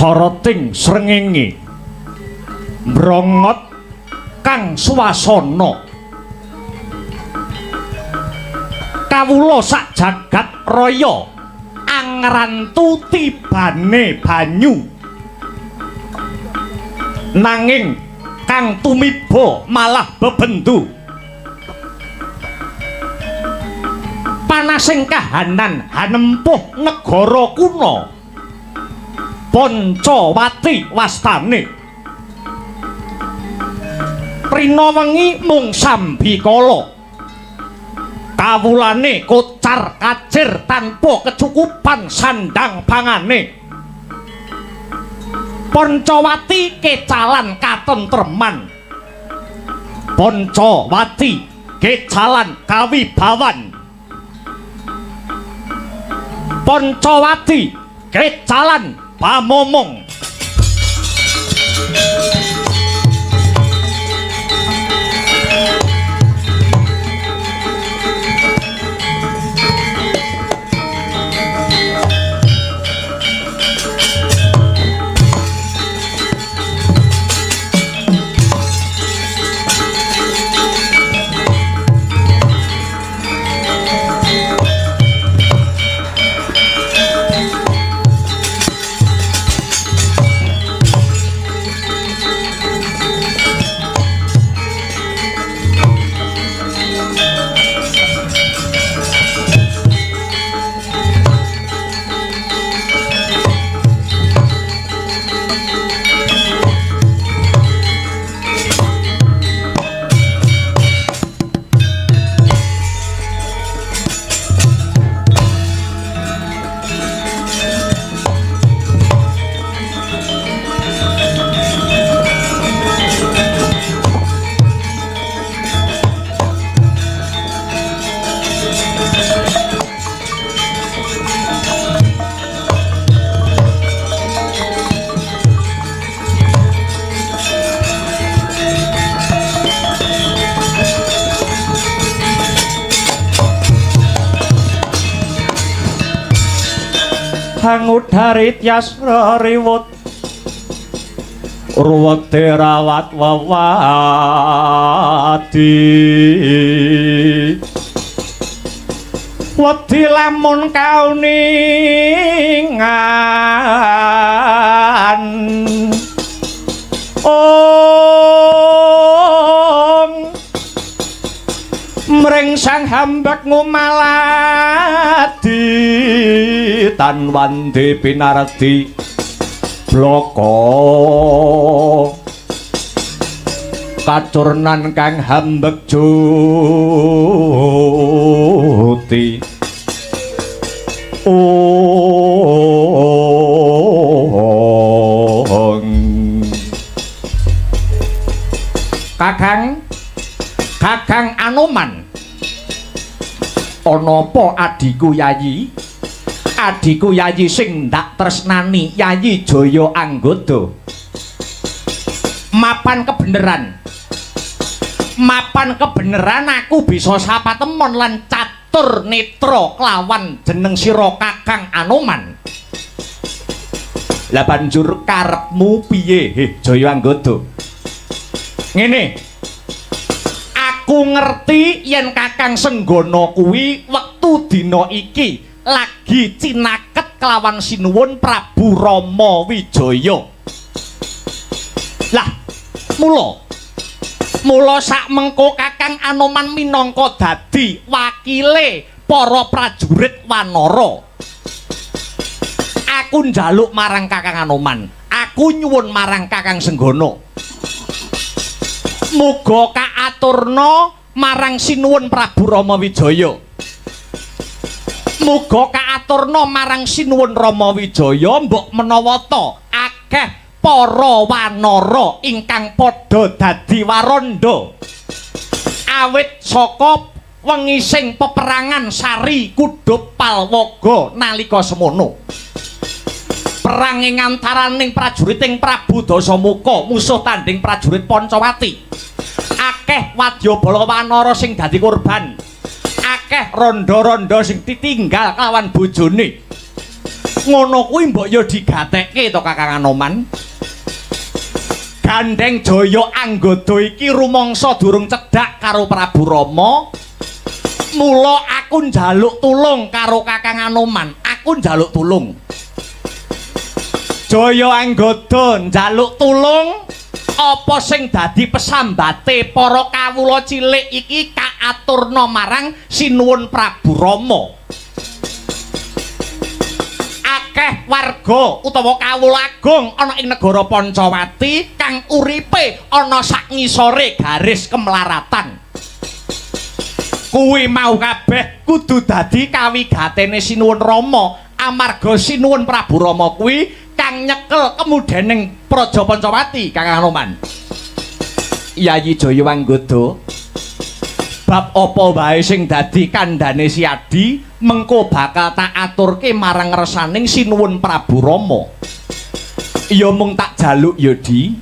Soroting srengenge mbrongot kang swasana. Kawula sak jagat raya angrantu tibane banyu. Nanging kang tumiba malah bebendu. Panasing kahanan hanempuh negara kuna. Pancawati wastane. Rina wengi mung sambikala. Kawulane kocar kacir tanpa kecukupan sandang pangane. Pancawati kecalan katentreman. Pancawati kecalan kawibawan. Pancawati kecalan pamomong. Hangudarit yasra riwut ruwete rawat wewadi wedi lamun kauningan ong mring sang hambek ngumaladi tan wandi pinardi bloko kacurnan kang hambek juti ong. Kakang Kakang Anoman, ana apa adhiku Yayi? Adhiku Yayi sing ndak tresnani Yayi Jaya Anggada. Mapan kebeneran. Mapan kebeneran aku bisa sapa temon lan catur netra kelawan jeneng sira Kakang Anoman. Lah banjur karepmu piye, heh Jaya Anggada? Ngene. Aku ngerti yen Kakang Senggana kuwi wektu dina iki lagi cinaket kelawan sinuwun Prabu Rama Wijaya. Lah, mula sak mengko Kakang Anoman minangka dadi wakile para prajurit Wanara. Aku njaluk marang Kakang Anoman, aku nyuwun marang Kakang Senggana. Muga kaaturna marang sinuwun Prabu Rama Wijaya. Muga kaaturna marang sinuwun Rama Wijaya mbok menawa ta akeh para wanara ingkang padha dadi waranda. Awit saka wengi sing peperangan Sari Kudhup Palwaga nalika semono. Perang ing antaraning prajuriting Prabu Dasamuka musuh tanding prajurit Pancawati. Akeh wadyabala wanara sing dadi korban. Akeh randha-randha sing ditinggal kelawan bojone. Ngono kuwi mbok ya digatekke to Kakang Anoman. Gandeng Jaya Anggada iki rumangsa durung cedhak karo Prabu Rama. Mula aku njaluk tulung karo Kakang Anoman. Aku njaluk tulung. Jaya Anggada njaluk tulung apa sing dadi pesambate para kawula cilik iki kaaturna marang Sinuwun Prabu Rama. Akeh warga utawa kawula agung ana ing negara Pancawati kang uripe ana sak ngisore garis kemlaratan. Kuwi mau kabeh kudu dadi kawigatene Sinuwun Rama amarga Sinuwun Prabu Rama kuwi kang nyekel kemudening Praja Pancawati Kang Anoman. Yayi Jaya Anggada, bab apa wae sing dadi kandhane Si Adi mengko bakal tak aturke marang resaning Sinuwun Prabu Rama. Ya mung tak jaluk ya Di,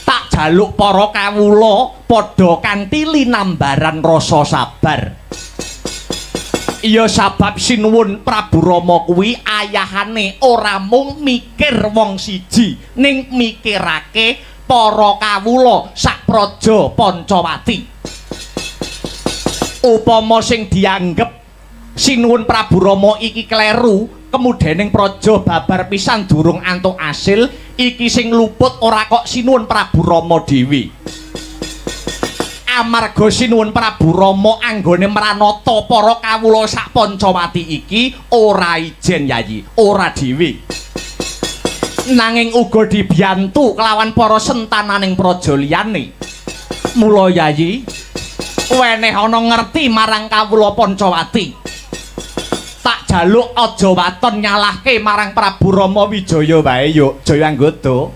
tak jaluk para kawula padha kanthi linambaran rasa sabar. Ya sabab Sinuwun Prabu Rama kuwi ayahane ora mung mikir wong siji, ning mikirake para kawula sak praja Pancawati. Upama sing dianggep Sinuwun Prabu Rama iki kleru, kemudening praja babar pisan durung antuk asil, iki sing luput ora kok Sinuwun Prabu Rama dhewe. Amarga Sinuwun Prabu Rama anggone mranata para kawula sak Pancawati iki ora ijen Yayi, ora dhewe. Nanging uga dibiyantu kelawan para sentananing praja liyane. Mula Yayi, weneh ana ngerti marang kawula Pancawati. Tak jaluk aja waton nyalahke marang Prabu Rama Wijaya wae yo Jaya Anggada.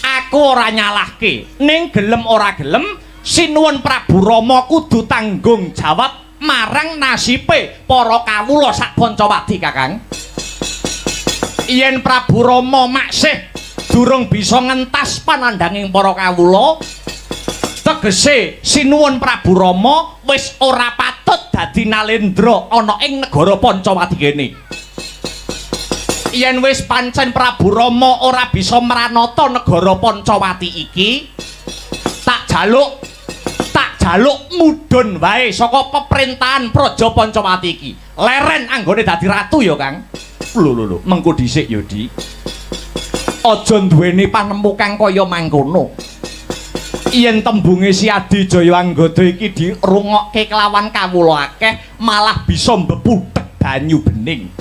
Aku ora nyalahke, ning gelem ora gelem Sinuwun Prabu Rama kudu tanggung jawab marang nasibe para kawula sak Pancawati Kakang. Yen Prabu Rama maksih durung bisa ngentas panandhanging para kawula, tegese Sinuwun Prabu Rama wis ora patut dadi nalendra ana ing negara Pancawati kene. Yen wis pancen Prabu Rama ora bisa mranata negara Pancawati iki, tak jaluk mudhun wae saka peperintahan Praja Pancawati iki. Leren anggone dadi ratu ya, Kang. Lho lho lho, mengko dhisik ya, Di. Aja duweni panemu kang kaya mangkono. Yen tembunge Si Adi Jaya Anggada iki dirungokke kelawan kawula akeh, malah bisa mbeputhek banyu bening.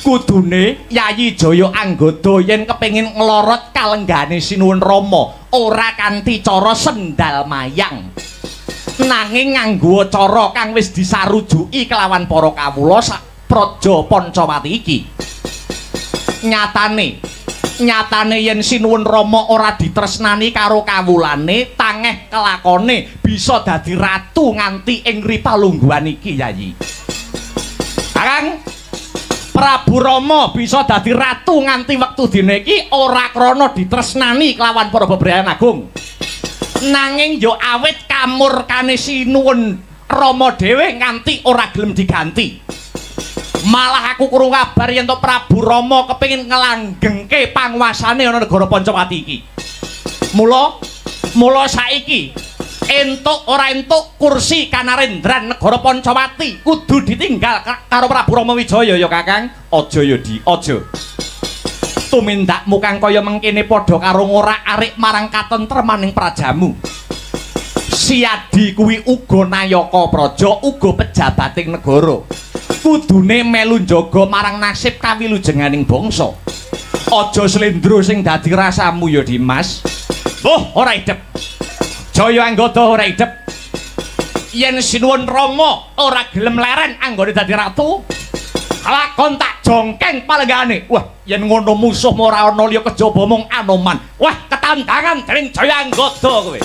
Kudune Yayi Jaya Anggada yen kepengin nglorot kalenggane Sinuwun Rama ora kanthi cara sendal mayang, nanging nganggo cara kang wis disarujuki kelawan para kawula sak Praja Pancawati iki. Nyatane yen Sinuwun Rama ora ditresnani karo kawulane, tangeh kelakone bisa dadi ratu nganti ing ripalungguhan iki Yayi. Kakang, Prabu Rama bisa dadi ratu nganti wektu dina iki ora krana ditresnani kelawan para bebrayan agung, nanging ya awit kamurkane Sinuwun Rama dhewe nganti ora gelem diganti. Malah aku krungu kabar yen to Prabu Rama kepengin nglanggengke panguasane ana negara Pancawati iki. Mula saiki entuk ora entuk kursi kanarendran negara Pancawati kudu ditinggal karo Prabu Rama Wijaya ya Kakang. Aja ya Di, aja. Tumindakmu kang kaya mengkene padha karo ngorak-arik marang katentremaning prajamu. Si Adi kuwi uga nayaka praja, uga pejabating negara. Kudune melu njaga marang nasib kawilujenganing bangsa. Aja slendro sing dadi rasamu ya Dimas. Oh, ora idep. Jaya Anggada ora idep. Yen Sinuwun Rama ora gelem leren anggone dadi ratu, lakon tak jongkeng palenggane. Wah, yen ngono musuhmu ora ana liya kejaba mung Anoman. Wah, ketandangan dening Jaya Anggada kowe.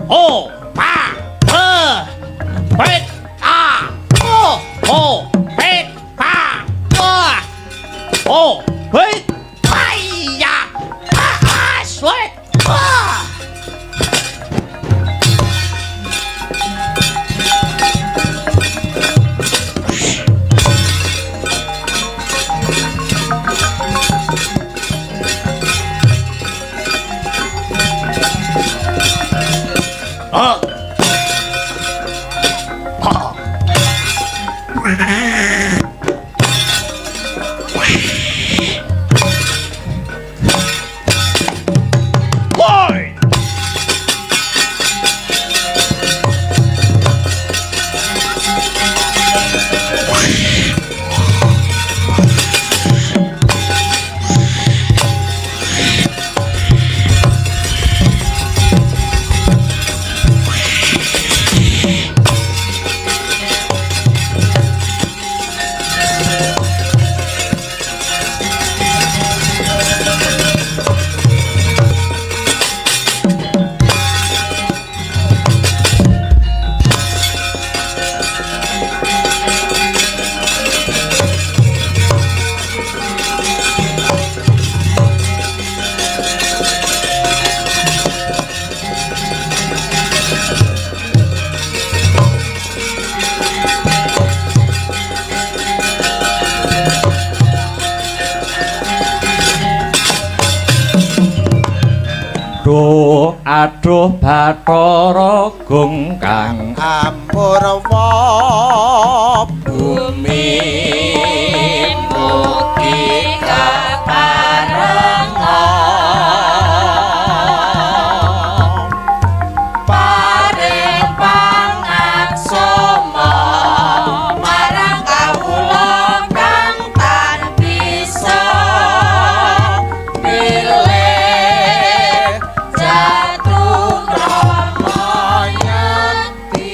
O pa P P A O O P Pa P O P 哎呀啊啊水啊！啊！啊！喂！Aduh, aduh Bathara Gung kang ampurwa bumi mugi kaparenga paring pangaksama marang kawula kang tan bisa milih jatuh krama yekti.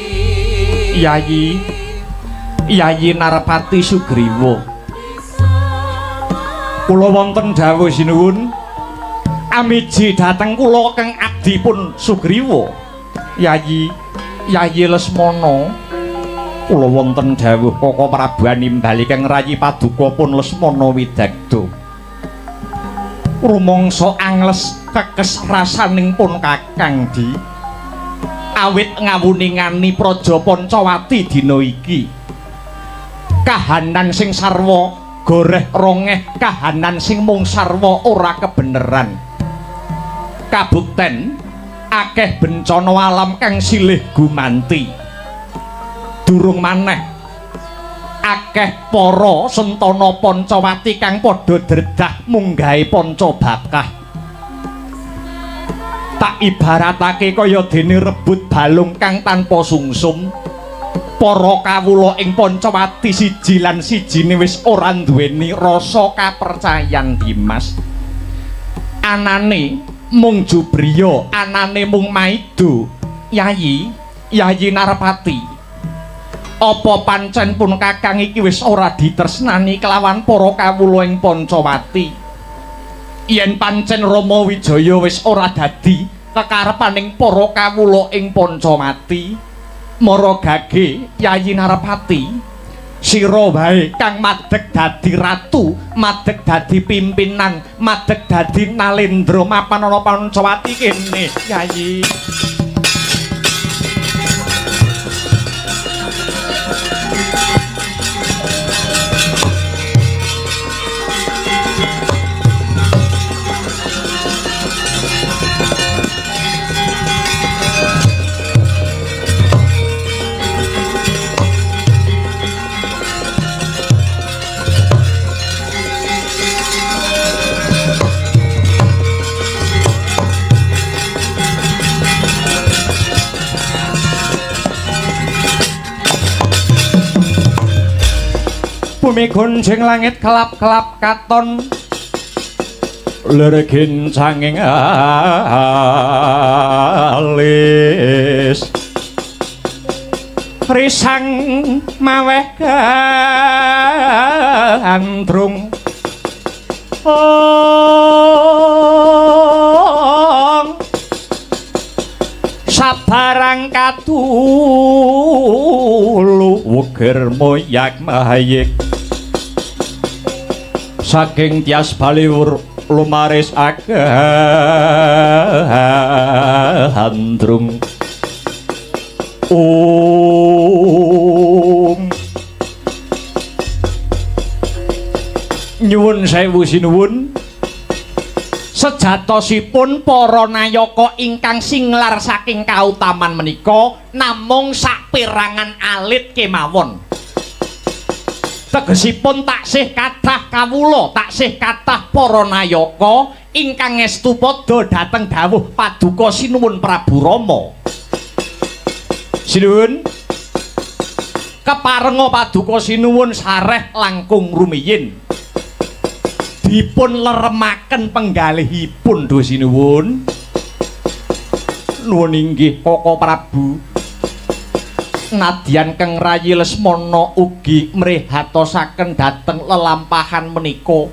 Yayi Yayi Narpati Sugriwa, kula wonten dawuh sinuwun amiji dhateng kula kang abdi pun Sugriwa. Yayi Yayi Lesmana, kula wonten dawuh Koko Prabu nimbali kang rayi paduka pun Lesmana Widagda. Rumangsa angles kekes rasaning pun Kakang di awit ngawuningani Praja Pancawati dina iki. Kahanan sing sarwa goreh rongeh, kahanan sing mung sarwa ora kebeneran. Kabukten akeh bencana alam kang silih gumanti. Durung maneh akeh para sentana Pancawati kang padha dredah munggahe Pancabakah. Tak ibaratake kaya dene rebut balung kang tanpa sungsum. Para kawula ing Pancawati siji lan sijine wis ora nduweni rasa kapercayan Dimas. Anane mung jubriya, anane mung maido. Yayi, Yayi Narpati, apa pancen pun Kakang iki wis ora ditresnani kelawan para kawula ing Pancawati? Yen pancen Rama Wijaya wis ora dadi kekarepaning para kawula ing Pancawati, mara gage Yayi Narpati, sira wae kang madeg dadi ratu, madeg dadi pimpinan, madeg dadi nalendra mapan ana Pancawati kene, Yayi. Bumi gonjing langit kelap-kelap katon lergincanging alis risang maweh gandrung ong Sabarang katulu wegir moyak mahayik saking tias baliwur lumaris agandrung. Om nyuwun sewu sinuwun. Sejatosipun para nayaka ingkang singlar saking kautaman menika namung saperangan alit kemawon. Tegesipun taksih kathah kawula, taksih kathah para nayaka ingkang ngestu padha dhateng dawuh paduka sinuwun Prabu Rama. Sinuwun, keparenga paduka sinuwun sareh langkung rumiyin. Dipun leremaken penggalihipun duh sinuwun. Nuwun inggih Koko Prabu. Nadyan Keng Rayi Lesmana ugi mrihatosaken dhateng lelampahan menika.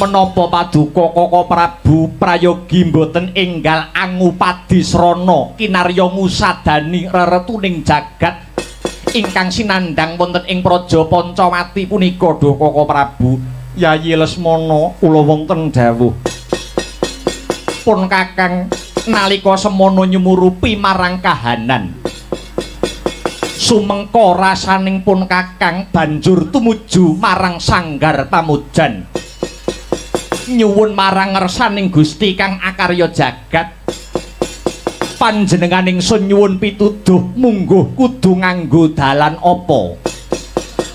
Menapa paduka Koko Prabu prayogi mboten enggal angupadi srana kinarya ngusadani reretuning jagat ingkang sinandhang wonten ing Praja Pancawati punika duh Koko Prabu. Yayi Lesmana kula wonten dawuh. Pun Kakang nalika semono nyumurupi marang kahanan. Sumengka rasaning pun Kakang banjur tumuju marang sanggar pamujan. Nyuwun marang ngersaning Gusti kang akarya jagat. Panjenenganing sun nyuwun pituduh mungguh kudu nganggo dalan apa?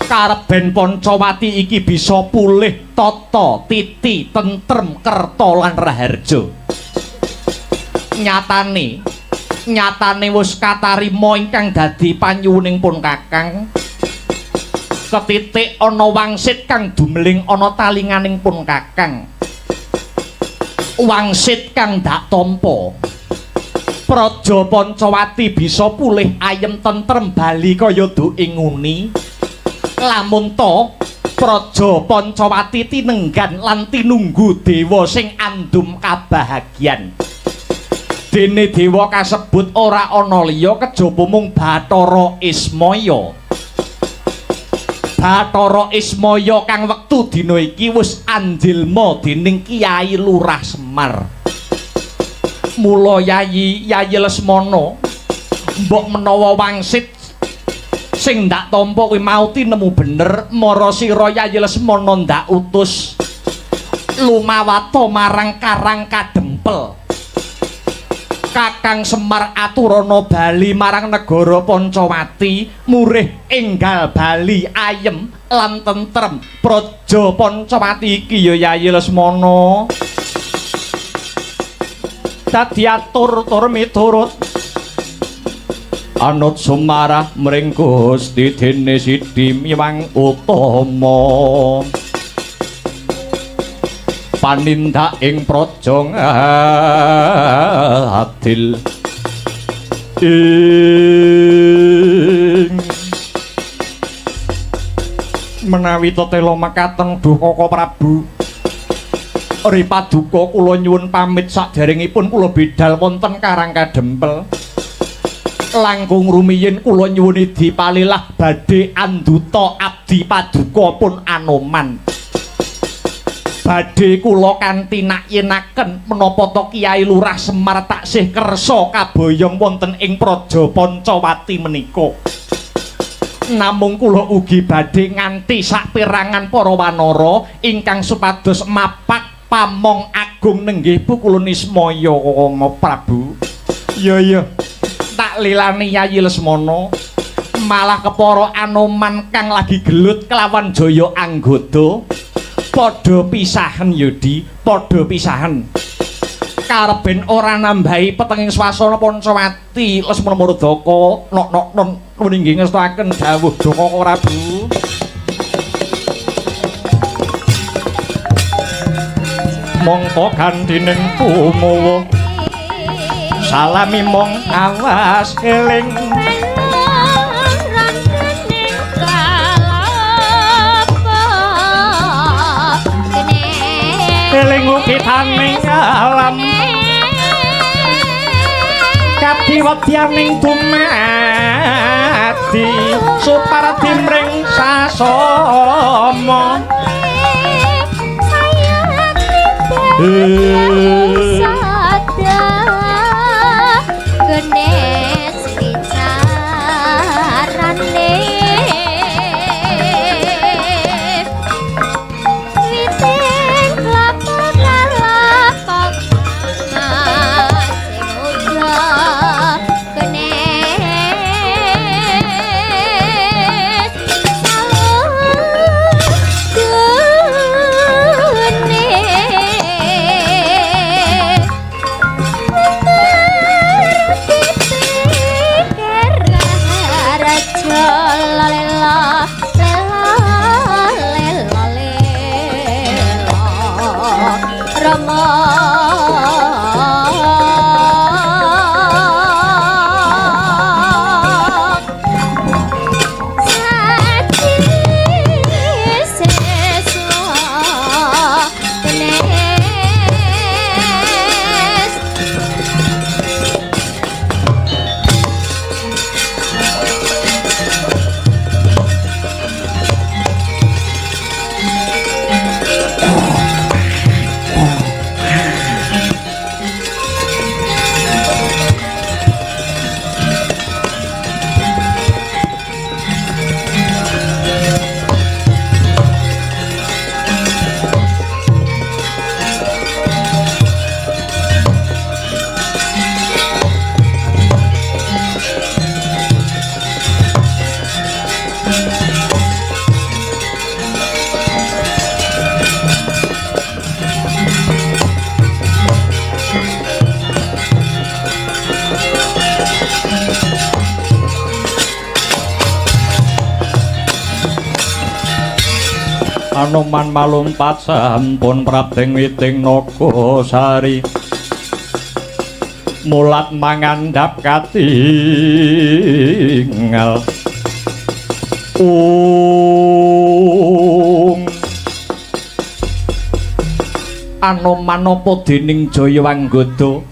Kareben Pancawati iki bisa pulih tata titi tentrem kerta lan raharja. Nyatane nyatane wis katarima ingkang dadi panyuwuning pun Kakang. Ketitik ana wangsit kang dumeling ana talinganing pun Kakang. Wangsit kang dak tampa. Praja Pancawati bisa pulih ayem tentrem bali kaya duke nguni. Lamun ta Praja Pancawati tinenggan lan tinunggu dewa sing andum kabahagyan. Dene dewa kasebut ora ana liya kejaba mung Bathara Ismaya. Bathara Ismaya kang wektu dina iki wis anjilma dening Kyai Lurah Semar. Mula Yayi Yayi Lesmana mbok menawa wangsit sing ndak tampa kuwi mau tinemu bener mara sira Yayi Lesmana ndak utus lumawata marang Karang Kadempel. Kakang Semar aturana bali marang negara Pancawati murih enggal bali ayem lan tentrem Praja Pancawati iki ya Yayi Lesmana. Dadi atur tur miturut anut sumarah mring Gusti dene Sidi Miwang Utama panindak ing praja adil ing menawi tetela mekaten duh Koko Prabu. Ri paduka kula nyuwun pamit saderengipun kula bidal wonten Karang Kadempel. Langkung rumiyin kula nyuwun idi palilah badhe anduta abdi paduka pun Anoman. Badhe kula kanthi nakyenaken menapa ta Kyai Lurah Semar taksih kersa kaboyong wonten ing Praja Pancawati menika. Namung kula ugi badhe nganti saperangan para wanara ingkang supados mapak pamong agung nenggih Pukulun Ismaya Koko Prabu. Iya iya tak lilani Yayi Lesmana malah kepara Anoman kang lagi gelut kelawan Jaya Anggada. Padha pisahen Yudi, padha pisahen. Kareben ora nambahi petenging swasana Pancawati Lesmana Murdaka nok-nok non inggih ngestakaken dawuh Koko Prabu. Mongko gantining tumowo salami mong awas eling eling lukitaning alam. Supardi wedyaning dumadi, Supardi mring sasama. Genes bicarane witing klapa kalapak sing uga genes saludene. Anoman malumpat sampun prabdeng witing nagasari, mulat mangandhap katingal. Ung Anoman apa dening Jaya Wanggada,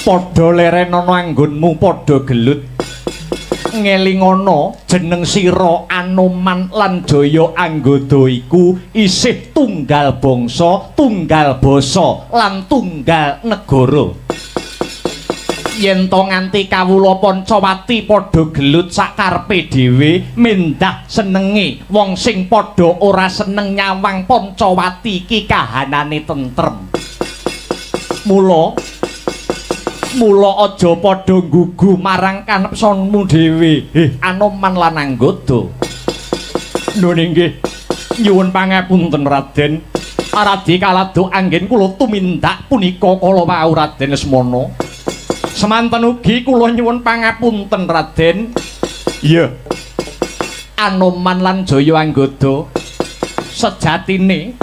padha lerenono anggonmu padha gelut. Ngelingana jeneng sira Anoman lan Jaya Anggada iku isih tunggal bangsa, tunggal basa lan tunggal negara. Yen to nganti kawula Pancawati padha gelut sakarepe dhewe, mendah senenge wong sing padha ora seneng nyawang Pancawati iki kahanane tentrem. Mula mula aja padha nggugu marang kanepsanmu dhewe. Anoman lan Anggada. Nun inggih, nyuwun pangapunten Raden. Aradi kalado anggen kula tumindak punika kala wau Raden Lesmana. Semanten ugi kula nyuwun pangapunten Raden. Iya. Anoman lan Jaya Anggada, sejatine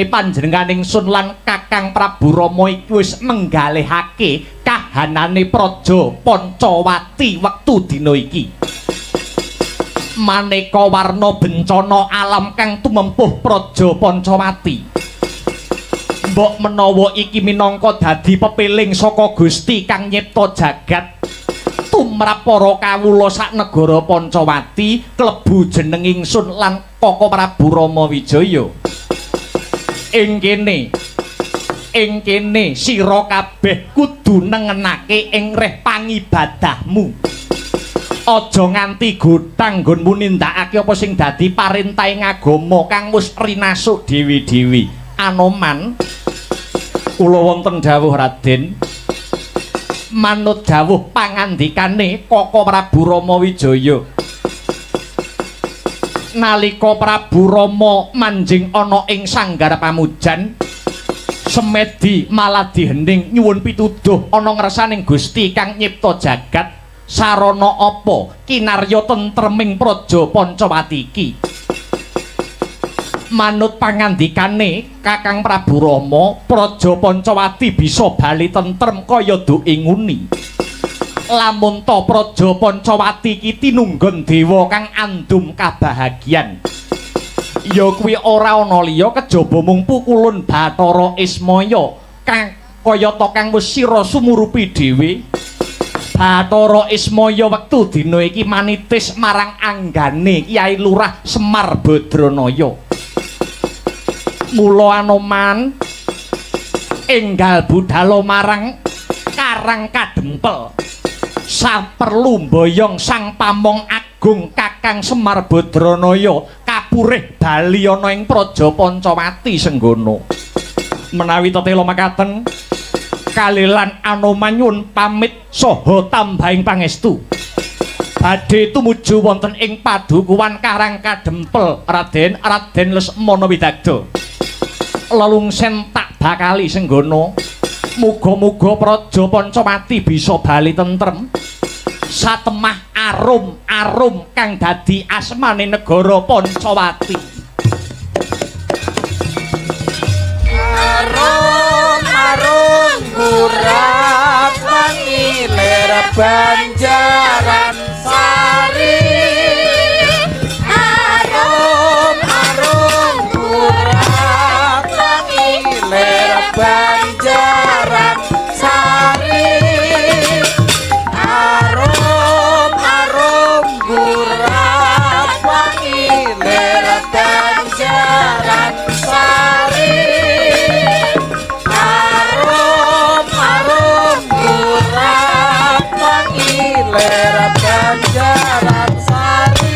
panjenengan ingsun lan Kakang Prabu Rama iki wis menggalihake kahanane Praja Pancawati wektu dina iki. Maneka warna bencana alam kang tumempuh Praja Pancawati. Mbok menawa iki minangka dadi pepeling saka Gusti kang nyipta jagat tumrap para kawula sak negara Pancawati klebu jeneng ingsun lan Kaka Prabu Rama Wijaya. Ing kene sira kabeh kudu nengenake ing reh pangibadahmu. Aja nganti gotang nggonmu nindakake apa sing dadi parentahing agama kang wis rinasuk dewi-dewi. Anoman, kula wonten dawuh Raden. Manut dawuh pangandikane Kaka Prabu Rama Wijaya. Nalika Prabu Rama manjing ana ing sanggar pamujan, semedi maladi hening nyuwun pituduh ana ngersaning Gusti kang nyipta jagat. Sarana apa kinarya tentreming Praja Pancawati iki? Manut pangandikane Kakang Prabu Rama, Praja Pancawati bisa bali tentrem kaya duke nguni. Lamun ta Praja Pancawati iki tinunggon dewa kang andum kabahagian, ya kuwi ora ana liya kejaba mung pukulun Bathara Ismaya kang Kayata kang wis sira sumurupi dhewe, Bathara Ismaya wektu dina iki manitis marang anggane Kyai Lurah Semar Badranaya. Mula Anoman enggal budala marang Karang Kadempel. Saperlu mboyong sang pamong agung Kakang Semar Badranaya kapurih bali ana ing Praja Pancawati Senggana. Menawi tetela makaten, kalilan Anoman nyuwun pamit saha tambahing pangestu. Badhe tumuju wonten ing padukuhan Karang Kadempel Raden Raden Lesmana Widagda. Lelungsen tak bakali Senggana. Muga-muga Praja Pancawati bisa bali tentrem. Satemah arum-arum kang dadi asmane negara Pancawati. Arum-arum gurap mangilir Banjaran Sari. Arum-arum gurap mangilir Banjaran Sari. Arum-arum gurap mangilir Banjaran Sari. Arum-arum gurap mangilir Banjaran Sari.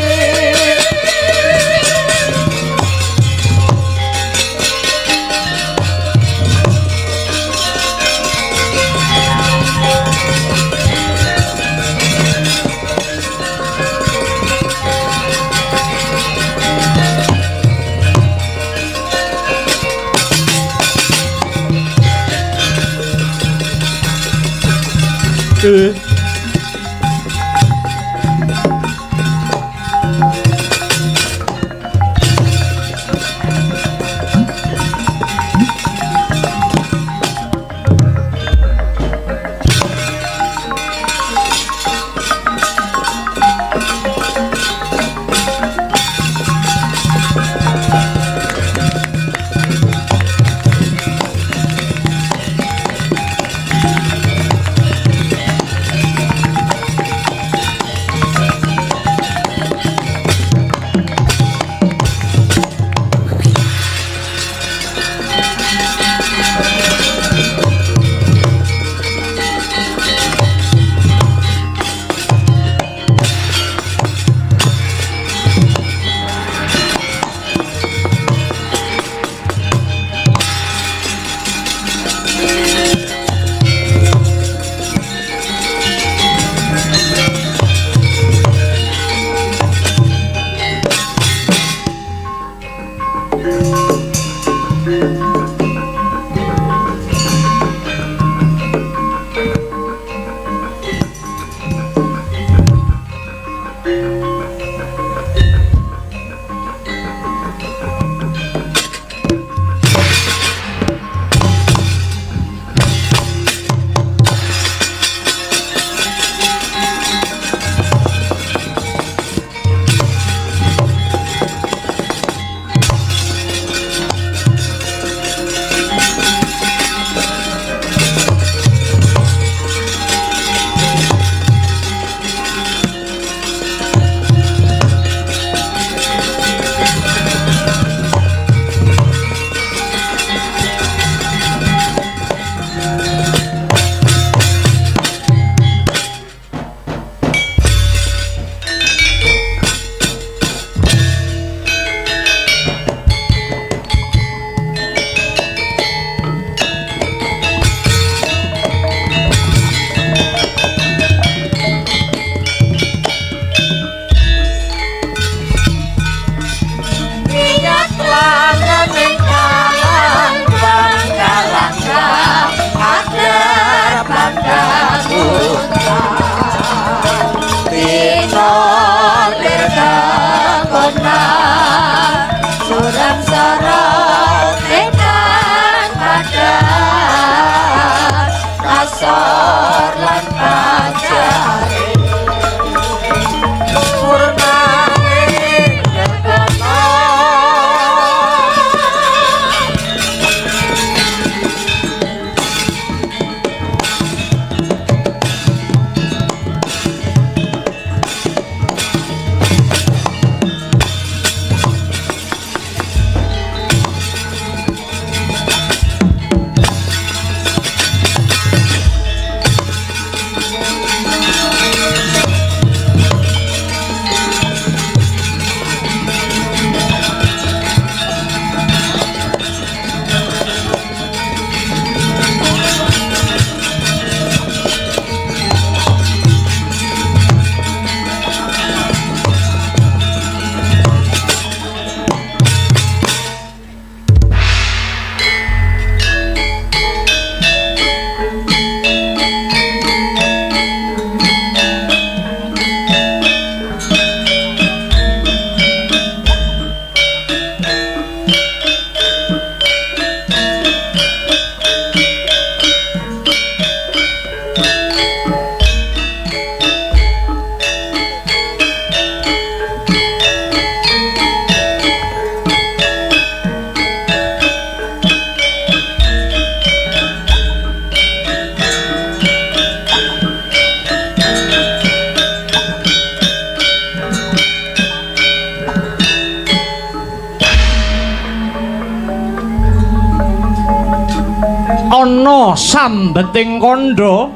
Sambeting kandha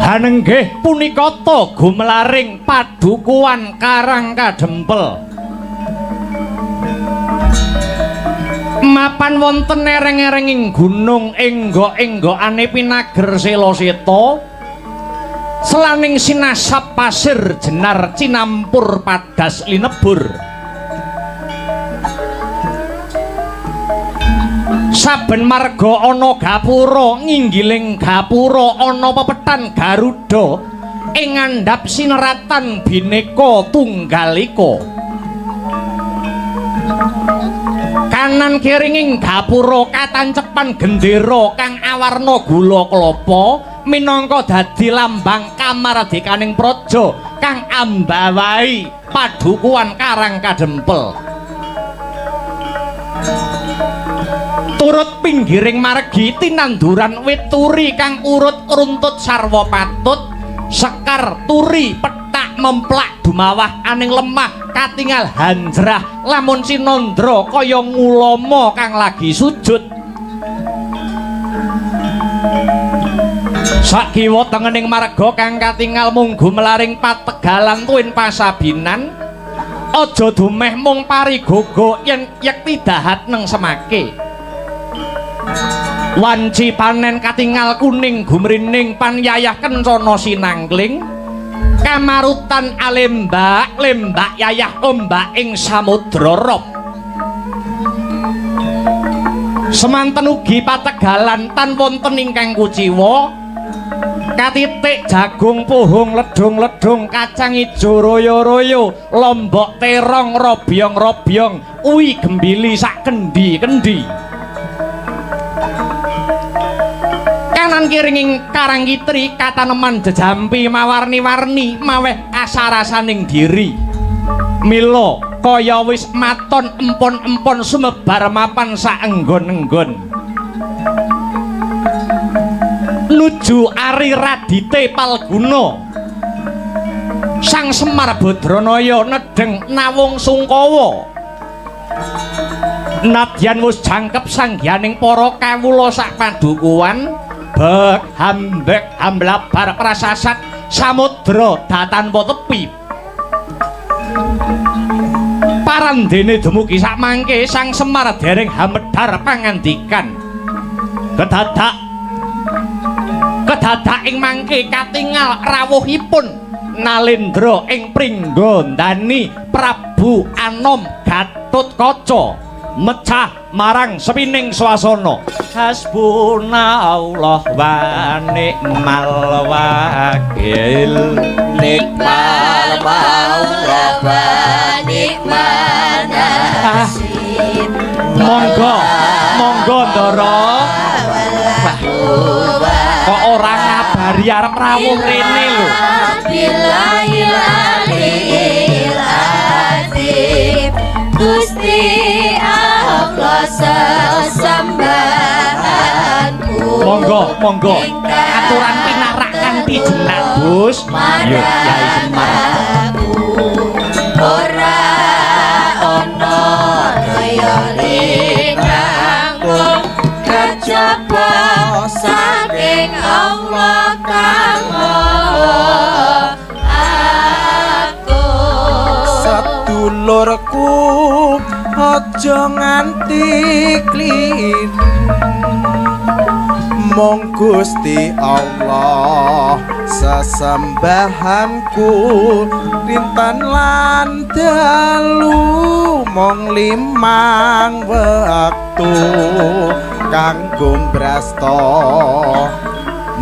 hanenggih punika ta gumelaring padukuhan Karang Kadempel. Mapan wonten ereng-erenging gunung enggok-enggokane pinager sela-seta, selaning sinasap pasir jenar cinampur padas linebur. Saben marga ana gapura, nginggiling gapura ana pepetan Garuda ing ngandhap sineratan Bhinneka Tunggal Ika. Kanan kiringing gapura katancepan gendera kang awarna gula klapa minangka dadi lambang kamardikaning praja kang ambawahi padukuhan Karang Kadempel. Turut pinggiring margi tinanduran wit turi kang urut runtut sarwa patut, sekar turi petak memplak dumawah aning lemah katingal hanjrah lamun sinandra kaya ngulama kang lagi sujud. Sakiwa tengening marga kang katingal mung gumelaring pategalan tuwin pasabinan, aja dumeh mung parigogo yen yekti dahat neng semake. Wanci panen katingal kuning gumrining panyayah kencana sinangkling, kamarutan alembak lembak yayah ombak ing samudra rob. Semanten ugi pategalan tan wonten ingkang kuciwa, katitik jagung puhung ledung-ledung kacang ijo royo-royo lombok terong robyong-robyong uwi gembili sak kendi-kendi. Kanan kiringing karang kitri kataneman jejampi mawarni-warni maweh kasarasaning diri. Mila kaya wis maton empon-empon sumebar mapan saenggon-enggon. Nuju Ari Radite Palguna, Sang Semar Badranaya nedheng nawung sungkawa. Nadyan wis jangkep sangganing para kawula sak padukuhan, bek hambek hamblabar prasasat samudra datanpa tepi. Parandene dumugi sakmangke Sang Semar dereng hamedhar pangandikan. Kedadak kedadak ing mangke katingal rawuhipun Nalendra ing Pringgondani Prabu Anom Gatotkaca mecah marang sepining swasana. Hasbunallah wa ni'mal wakil. Nikmal maula wa nikman nasir. Monggo, monggo Ndara. Kok ora ngabari arep rawuh rene lho. Billahil aliyil azim. Gusti Allah sesembahanku. Monggo, monggo. Aturan pinarak kanthi jenak, Gus. Yo, Kyai Semar. Ora ana kaya linangkung kejaba saking Allah kang Maha Agung. Sedulurku aja nganti kliru, mung Gusti Allah sesembahanku dinten lan dalu mung limang wektu kanggo mbrasta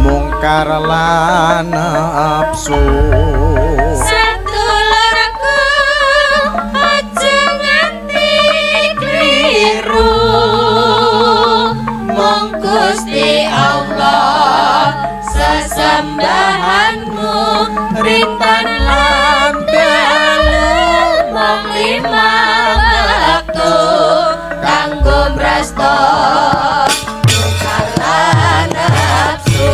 mungkar lan nafsu. Sedulurku aja nganti kliru, mung Gusti Allah sesembahanmu rinten lan dalu mung limang wektu kanggo mbrasta mungkar lan nafsu.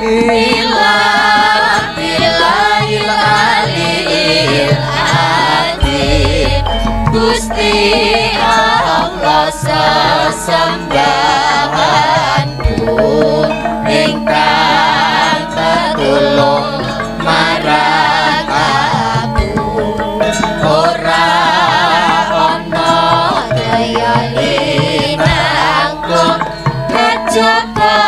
Illa billahil aliyil azim. Gusti Allah sesembahanku ingkang tetulung marang aku, ora ana daya linangkung kejaba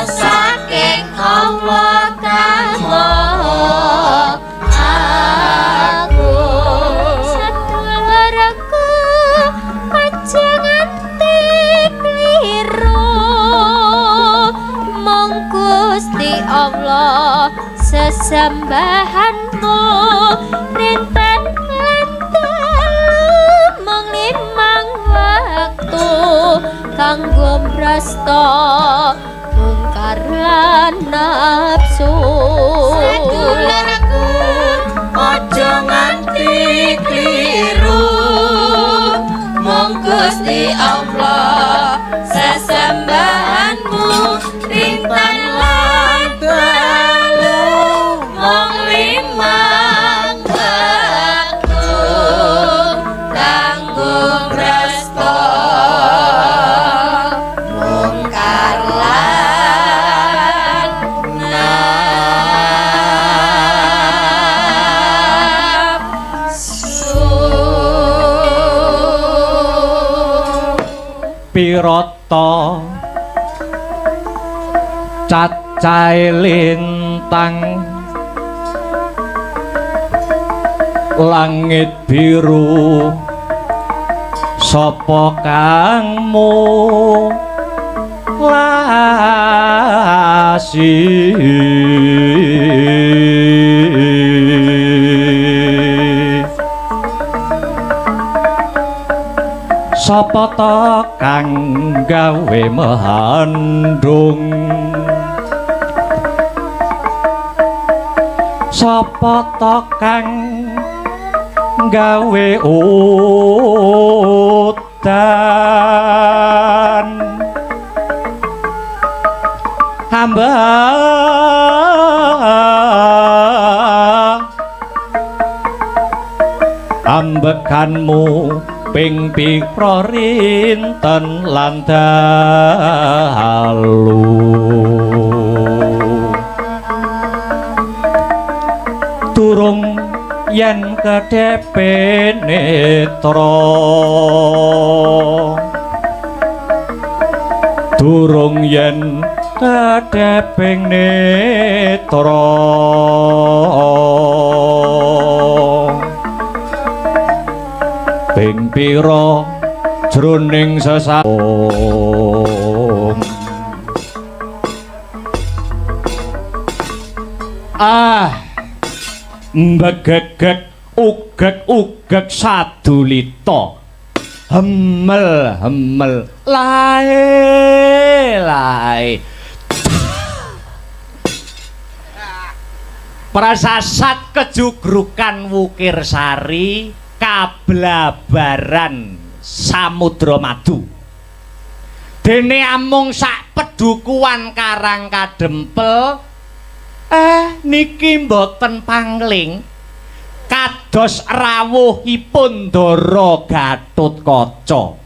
saking Allah kang Maha Agung. Sadulurku aja nganti kliru, mung Gusti Allah sesembahanmu rinten lan dalu mung limang wektu kanggo mrasta mungkar lan nafsu. Sadulurku aja nganti kliru, mung Gusti Allah sesembahanmu rinten lan dalu mung limang wektu kanggo mrasta mungkar lan nafsu. Pirata cacahe lintang langit biru, sapa kang mulasi? Sapa ta kang gawe mehandung? Sapa ta kang gawe udan? Hamba ambekanmu ping pira rinten lan dalu? Durung yen kedhepe netra, durung yen kedheping netra, ping pira jroning sesahun. Ah, mbegegeg ugeg-ugeg sadulita, hemel hemel lae lae. Prasasat kejugrukan Wukirsari kablabaran Samudra Madu. Dene amung sak pedukuhan Karang Kadempel, niki mboten pangling kados rawuhipun Ndara Gatotkaca.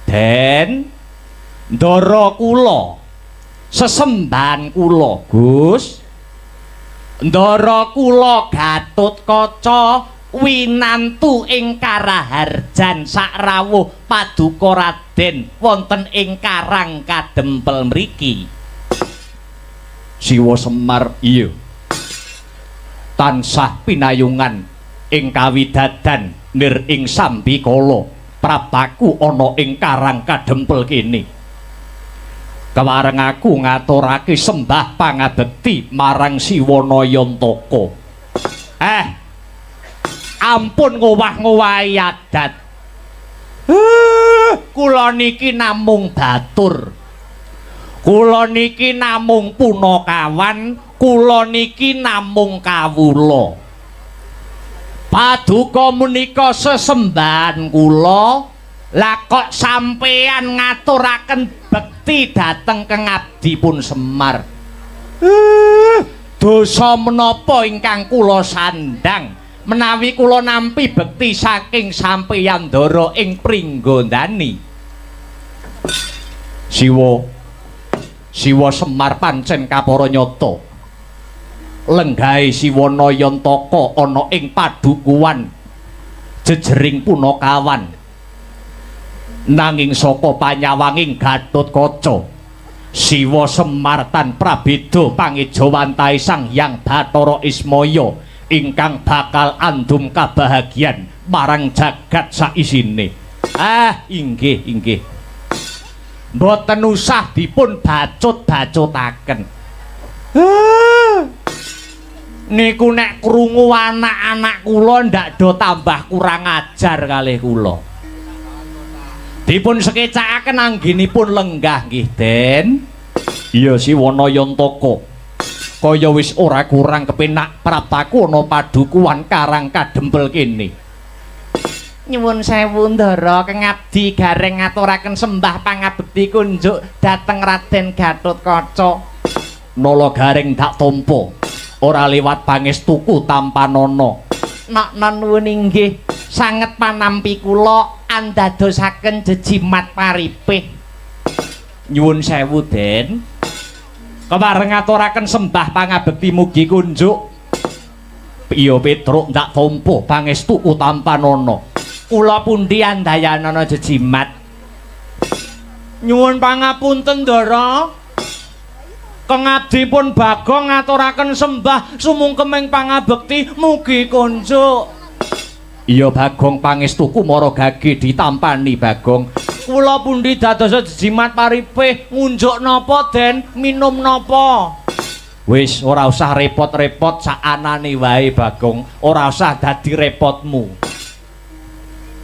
Den Ndara kula, sesembahan kula, Gus. Ndara kula Gatotkaca winantu ing Karaharjan sakrawuh paduka Raden wonten ing Karang Kadempel mriki. Siwa Semar iya tansah pinayungan ing kawidadan nir ing sambikala praptaku ana ing Karang Kadempel kene. Kewareng aku ngaturake sembah pangabekti marang Siwa Nayantaka. Ampun ngowah-ngowahi adat. Kula niki namung batur. Kula niki namung punakawan, kula niki namung kawula. Paduka menika sesembahan kula, lah kok sampeyan ngaturaken bekti dhateng kengabdipun Semar. Dosa menapa ingkang kula sandhang menawi kula nampi bekti saking sampeyan Ndara ing Pringgondani? Siwa Siwa Semar pancen kapara nyata. Lenggahe Siwa Nayantaka ana ing padukuhan jejering punakawan. Nanging saka panyawanging Gatotkaca, Siwa Semar tan prabeda pangejawantahe Sang Hyang Bathara Ismaya ingkang bakal andum kabahagian marang jagat saisine. Ah, inggih inggih. Mboten usah dipun bacut-bacutaken. Niku nek krungu anak-anak kula ndak do tambah kurang ajar kalih kula. Dipun sekecakaken anggenipun lenggah nggih, Den. Iya Siwa Nayantaka. Kaya wis ora kurang kepenak praptaku ana padukuhan Karang Kadempel kene. Nyuwun sewu Ndara, kengabdi gareng ngaturaken sembah pangabekti kunjuk dhateng Raden Gatotkaca. Nala gareng dak tampa. Ora liwat pangestuku tampanana. Nok nuwun inggih, sanget panampi kula andadosaken jejimat paripih. Nyuwun sewu, Den. Kepareng ngaturaken sembah pangabekti mugi kunjuk. Iya Petruk ndak tampa pangestuku tampanana. Kula pundi andayanana jejimat? Nyuwun pangapunten Ndara. Kengabdi pun Bagong ngaturaken sembah sumungkeming pangabekti mugi kunjuk. Iya Bagong, pangestuku mara gage ditampani Bagong. Kula pundi dadosa jejimat paripih ngunjuk napa Den, minum napa? Wis ora usah repot-repot, sakanane wae Bagong, ora usah dadi repotmu.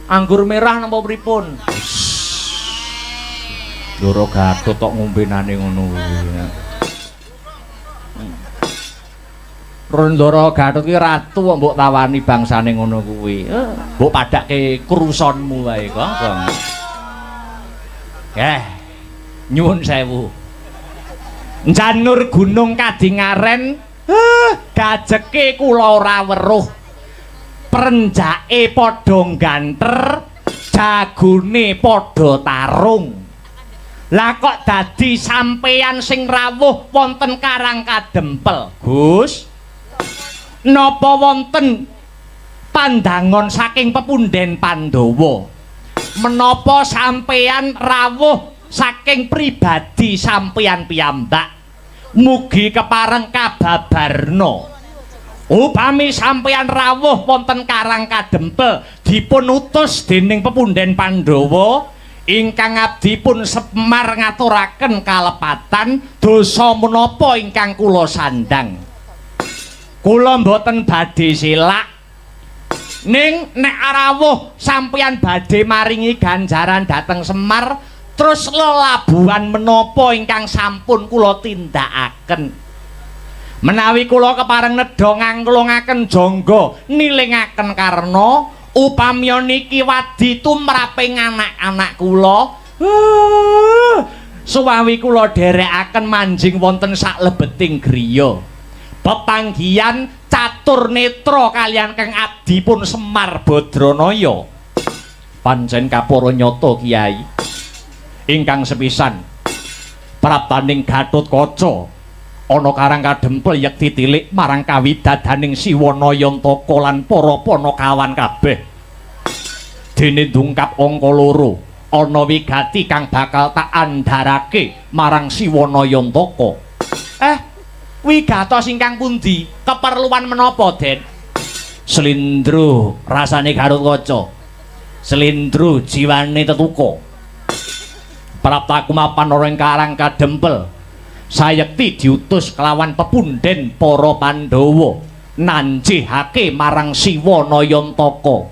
Anggur merah napa pripun? Ndara Gatut tok ngombenane ngono kuwi. Ndara Gatut ki ratu kok mbok tawani bangsane ngono kuwi. Mbok padhakke krusonmu wae kok. Nyuwun sewu. Njanur gunung Kadingaren, gajeke kula ora weruh. Prenjake padha ganter, jagone padha tarung. Lah kok dadi sampeyan sing rawuh wonten Karang Kadempel, Gus? Napa wonten pandangon saking pepunden Pandhawa? Menapa sampeyan rawuh saking pribadi sampeyan piyambak? Mugi kepareng kababarna. Upami sampeyan rawuh wonten Karang Kadempel dipun utus dening pepunden Pandhawa, ingkang abdi pun Semar ngaturaken kalepatan dosa menapa ingkang kula sandhang. Kula mboten badhe selak. Ning nek rawuh sampeyan badhe maringi ganjaran dhateng Semar, terus lelabuhan menapa ingkang sampun kula tindakaken? Menawi kula kepareng nedha ngangklungaken jangga nilingaken karna, upamya niki wadi tumraping anak-anak kula, suwawi kula dherekaken manjing wonten saklebeting griya. Pepanggihan catur netra kaliyan Kang abdi pun Semar Badranaya. Pancen kapara nyata Kiai. Ingkang sepisan praptaning Gatotkaca ana Karang Kadempel yekti tilik marang kawidadaning Siwa Nayantaka lan para panakawan kabeh. Dene ndungkap angka loro, ana wigati kang bakal tak andharake marang Siwa Nayantaka. Wigatos ingkang pundi? Keperluan menapa, Den? Slindro rasane Gatotkaca. Slindro jiwane tetuka. Praptaku mapan ana ing Karang Kadempel. Sayekti diutus kelawan pepunden para Pandhawa nanjihake marang Siwa Nayantaka.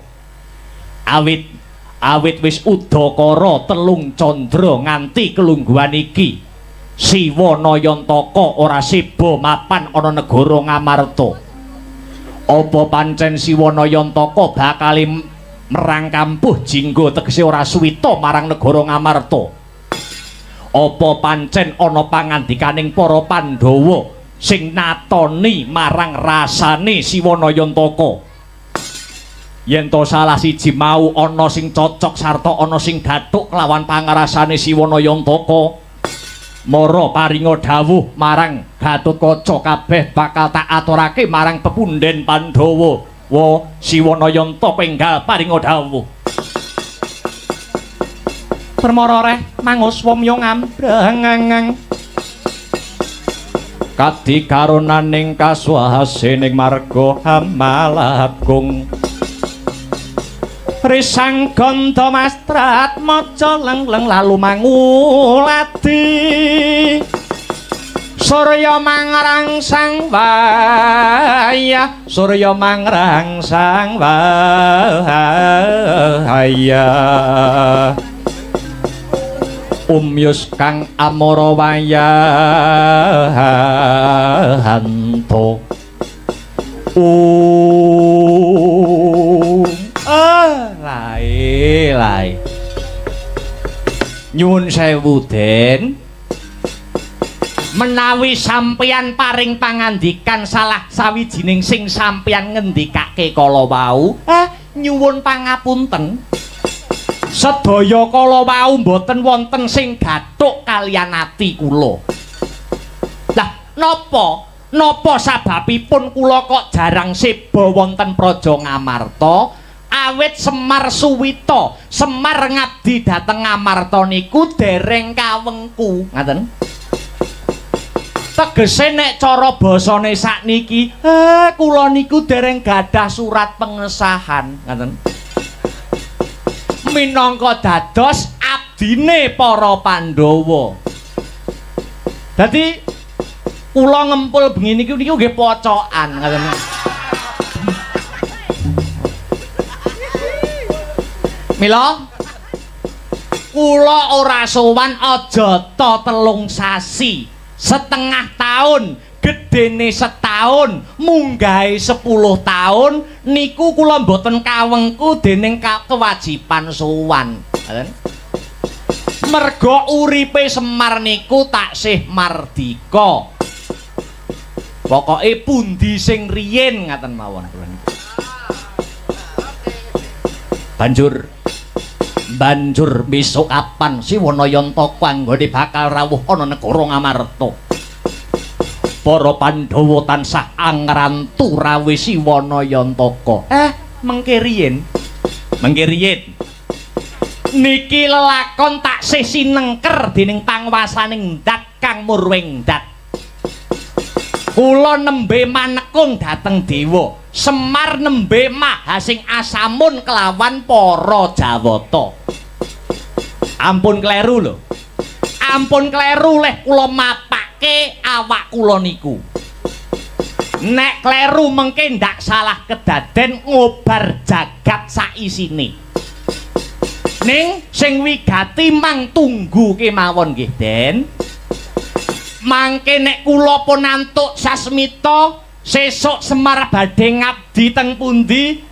Awit wis udakara telung candra nganti kelungguhan iki, Siwa Nayantaka ora seba mapan ana negara Ngamarta. Apa pancen Siwa Nayantaka bakal merang kampuh jingga tegese ora suwita marang negara Ngamarta? Apa pancen ana pangandikaning para Pandhawa sing natoni marang rasane Siwanayantaka. Yen to salah siji mau ana sing cocok sarta ana sing gathuk kelawan pangrasane Siwanayantaka, mara paringa dawuh marang Gatotkaca kabeh bakal tak aturake marang pepunden Pandhawa. Wa Siwanayantaka enggal paringa dawuh. Permara reh mangus womya ngambrang. Kadi karunaning kasuwasening marga Hamalagung. Risang ganda mastrat maca lengleng lalu manguladi. Surya mangrangsang wayah, surya mangrangsang wayah. Umyus kang amara wayahanto. Lae lae. Nyuwun sewu Den. Menawi sampeyan paring pangandikan salah sawijining sing sampeyan ngendikake kala wau, nyuwun pangapunten. Sedaya kala wau mboten wonten sing gathuk kaliyan ati kula. Lah napa? Napa sababipun kula kok jarang seba wonten Praja Ngamarta? Awit Semar suwita, Semar ngabdi dhateng Ngamarta niku dereng kawengku. Ngaten. Tegese nek cara basane sakniki, kula niku dereng gadah surat pengesahan. Ngaten. Minangka dados abdine para Pandhawa. Dadi kula ngempul bengi niku niku nggih pocokan ngaten. Mila kula ora sowan aja ta 3 sasi, setengah taun, gedene setahun, munggahe 10 tahun niku kula mboten kawengku dening kewajiban sowan. Merga uripe Semar niku taksih mardika. Pokoke pundi sing riyin ngaten mawon. Banjur besok kapan Siwanayantaka anggone bakal rawuh ana negara Ngamarta. Para Pandhawa tansah angrantu rawuh Siwanayantaka. Mengke riyin. Mengke riyin. Niki lelakon taksih sinengker dening panguwasaning Dat Kang Murwengdat. Kula nembe manekung dhateng dewa. Semar nembe mahasing asamun kelawan para Jawata. Ampun kleru lho. Ampun kleru leh kula mapake awak kula niku. Nek kleru mengke ndak salah kedaden ngobar jagat saisine. Ning sing wigati mang tunggu kemawon nggih Den. Mangke nek kula pun antuk sasmita sesuk Semar badhe ngabdi teng pundi?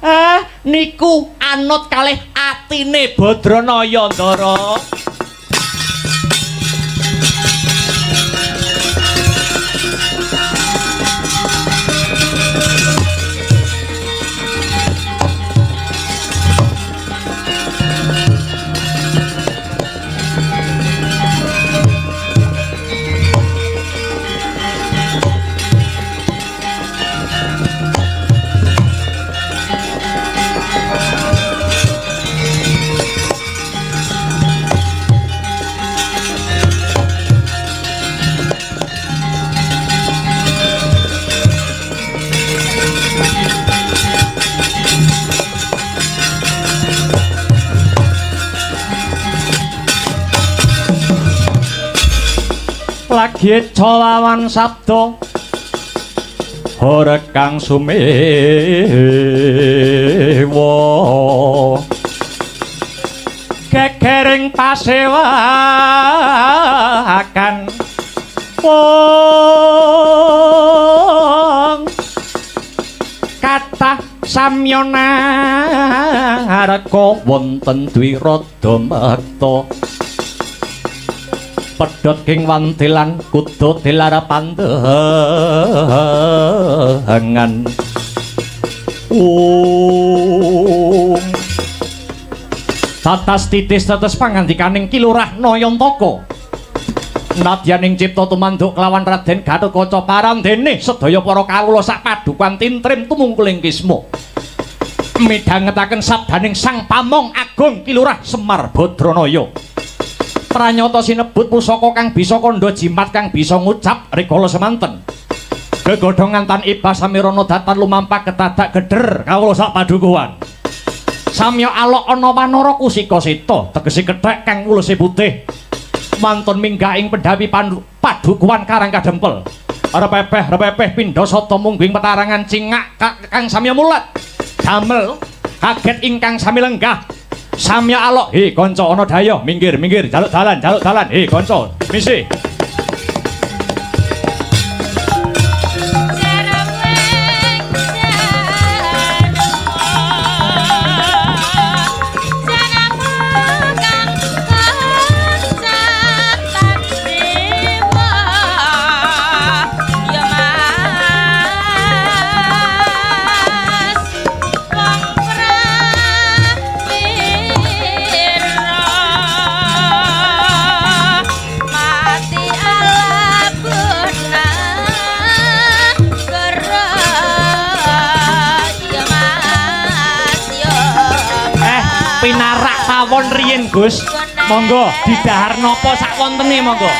Niku anut kalih atine Badranaya Ndara. Lagi colawan sabda hore kang sumewa gegering pasewakan wong kathah samyana harka wonten dwirada mekta. Pedhot king wantilan kudu dilar pandengan. Om. Tatas titis tetes pangandikaning Ki Lurah Nayantaka. Nadyaning cipta tumanduk kelawan Raden Gatotkaca parandene sedaya para kawula sak padukuhan tintrim tumungkuling kisma. Midhangetaken sabdaning Sang Pamong Agung Ki Lurah Semar Badranaya. Pranyata sinebut pusaka kang bisa kandha jimat kang bisa ngucap rikala semanten. Gegodhongan tan iba samirana datan lumampah ketadak geder kawula sak padukuhan. Samya alok ana wanara kusika seta tegese kethek kang wuluse putih. Mantun minggah ing pendhapi padukuhan Karang Kadempel. Repepeh repepeh pindha sata mungguing petarangan cingak kang samya mulat. Damel kaget ingkang sami lenggah. Samya alok, "He kanca ana daya, minggir minggir, jaluk dalan, jaluk dalan. He kanca, misi." Pinarak pawon riyin, Gus. Monggo didahar napa sak wontene monggo.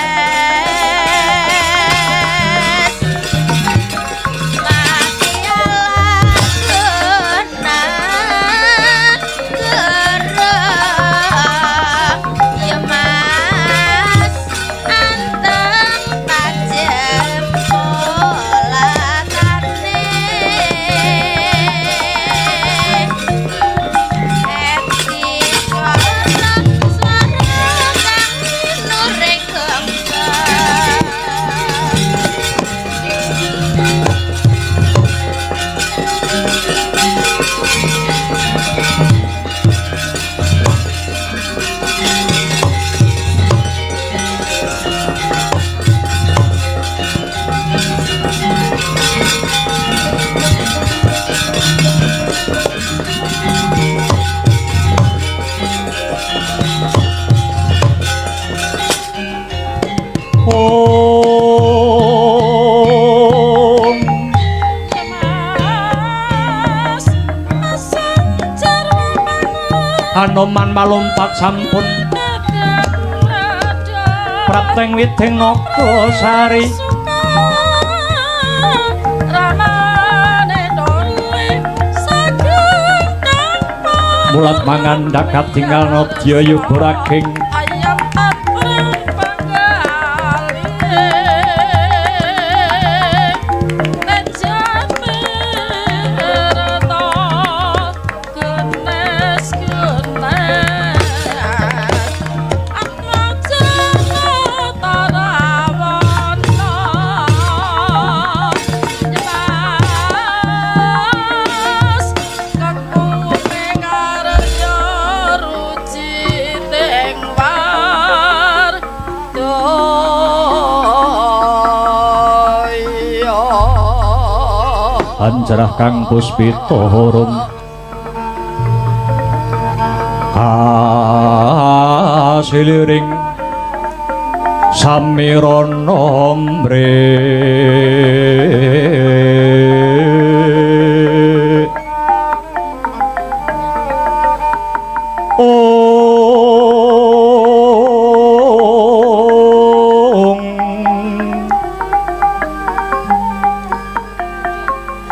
Anoman malumpat sampun prapteng widing naga sari. Mulat mangan dakat tinggal nodya yuga raging. Anjarah kang puspita harum kasiliring samirana mre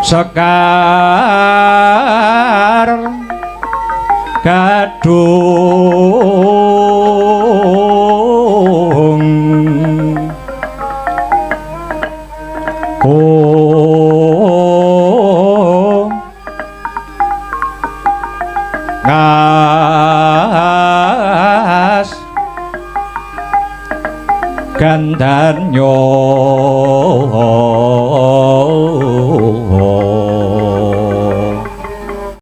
Sekar gadung ngas gandanyo.